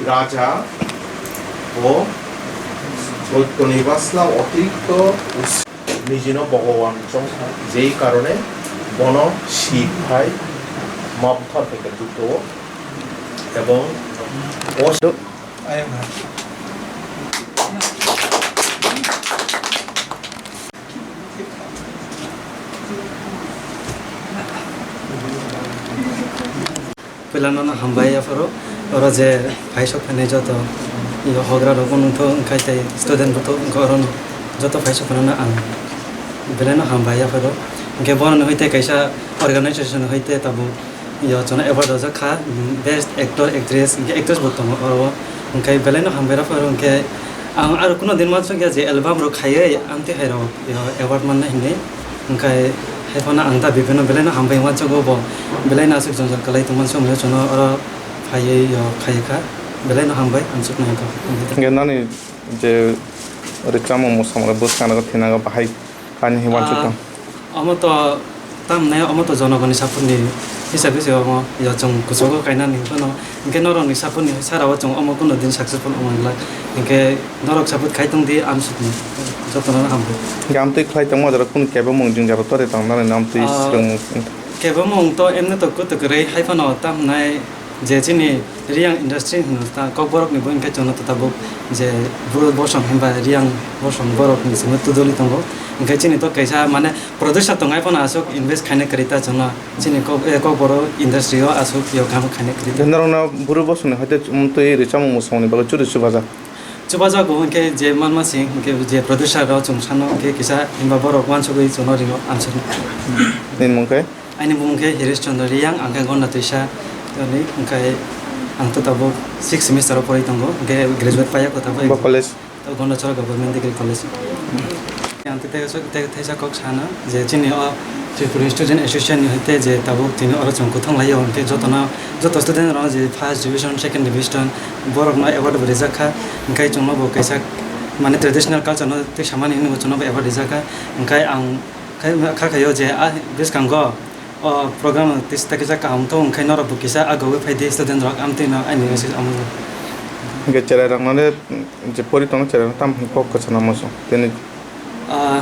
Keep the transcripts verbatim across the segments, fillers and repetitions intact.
রাজা ও সত্যনিবাসলা অতিরিক্ত উৎস-, নিজেনো ভগবান চংখা, যেই কারণে বন শিব ভাই মগধর থেকে যুক্ত এবং অস- Puila nono hambai yapharo, oro je phaisok phainai joto yo hogra rok nungtho wngkhai tei student buthu wngkha oro joto phaisok phainai ang belai no hambai yapharo. Hwnkhe bono wngwi tei kaisa organization wngwi tei tabuk yo jono award rojak kha, best actor, actress, hwnkhe actress bo tongo oro. Hwnkhe belai no hambai yapharo, hwnkhe ang aro kuno din uansukya je album rok khaiwi amtwi hai rok yo award mannai hinwi. Hwnkhe hai phano ang ta bibino belai no hambai uansugo, bo belai no aswk jwngjal kwlai tongmani somoi o chwngno oro phaiwi yo khai kha, belai no hambai ang chuknai kha. Hwnkhe nani je rwchapmung mwsamung bwskango thinango bahai kani hinwi uansuk tong? Ah, omo to tamni omo to jonogoni support ni hisab se omo yo chwng kuchugo kainani phano. Hwnkhe norokni support ni sara o chwng omo kuno din successful wngmani glak. Hwnkhe norok support khai tong di, amsukni jotono hambai. Hwnkhe amtwi khlai tongma jora kunu kebengmung jwngjal rok tore tong nani amtwi Ah, swrwngmung? Kebengmung to emne to kwtwk kwrwi hai phano tamo hinai je chini Reang industry hwno ta Kokborok ni bo hwnkhe chwngno to tabuk je Bru Bosom hinba Reang Bosom borok ni simi tudoli tongo. Hwnkhe chini to kaisa mane producer tong hai phano aswk invest khaina kwrwi ta chwngno. Chini kok, eh, Kokborok industry o aswk yo kamo khainai kwrwi. Norokno Bru Bosongni hoite, um, twi rwchapmung mwsamungni bagwi churi chubajak? Chubajago hwnkhe je manma sing hwnkhe je producer rok chwng sano hwnkhe kisa hinba borok uansugwi chwngno ringo answer. Nini mung khe? Aini bumung khe Hirish Chandra Reang, ang khe Gonda Twisa ni, hwnkhe ang to tabuk sixth semester o porwi tongo, hwnkhe graduate paiya kho tabuk. Bo college? Gondachara Government Degree College. Ang tei, tei, tei, teisa kok sana je chini o Tripura Student Association ni hoite je tabuk tini oro chwng kwthang lai o, hwnkhe jotono, joto student rok je first division, second division, borok no award bo rijak kha, hwnkhe chwngno bo kaisa mane traditional culture no tei samani hinwi bo chwngno bo award rijak kha, hwnkhe ang khai, kha khaio je a bwskango O program tisa kisa kaham tongo, hwnkhe norok bo kisa agogwi phai di student rok, amtwi no ani message amo. Hwnkhe cherai rok no je pori tongo, cherai rok tam kok kwchana muchung tini. Ah,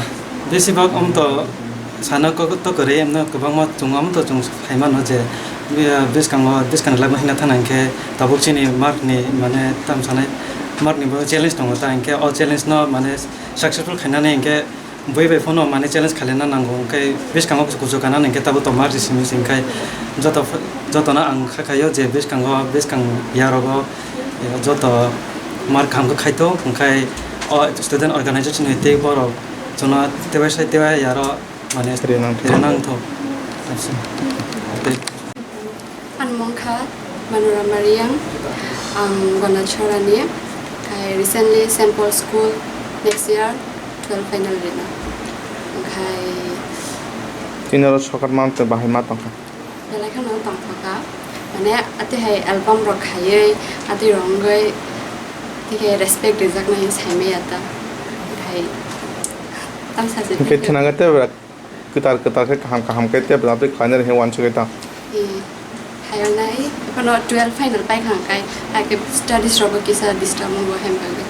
besibak om to sana kok to kwrwi, emno kwbangma chwng om to chwng phaimano je, ah, bwskango, bwskang ni lama hina thana hwnkhe tabuk chini mark ni mane tam sanai mark ni bo challenge tongo ta, hwnkhe o challenge no mane successful khainani hwnkhe Bui bai phano mane challenge khailena nango, hwnkhe bwskango kuchuk kuchuk kanani hwnkhe tabuk tongma risi misi hwnkhe joto, jotono ang kha khaio je bwskango, bwskang yarogo, eh, joto mar kaham khe khaito, hwnkhe o student organization ni tei borok jono tebai sai tebai yaro mane rinang thok. Rinang thok. Tei Ani mung kha Manorama Reang, ang Gondachorani, khai recently Saint Paul School next year twelve final rina. Khai Tini oro sokat mamte bahai ma tongkha. Belai kheno tongthokha, mane atihai album rok khaiwi, atwi rok wngwi, tike respect rijaknai saimaya ta. Khai tamsa se. Hwnkhe thinango tei Kwtal kwtal khe kaham kaham khe tei bwlantwi khlainai rw khe uansugwi tong. Ee, hayunai, ekheno twelve final paikha hwnkhe, hakhe studies rogo kisa disturb wngo, hem bagwi.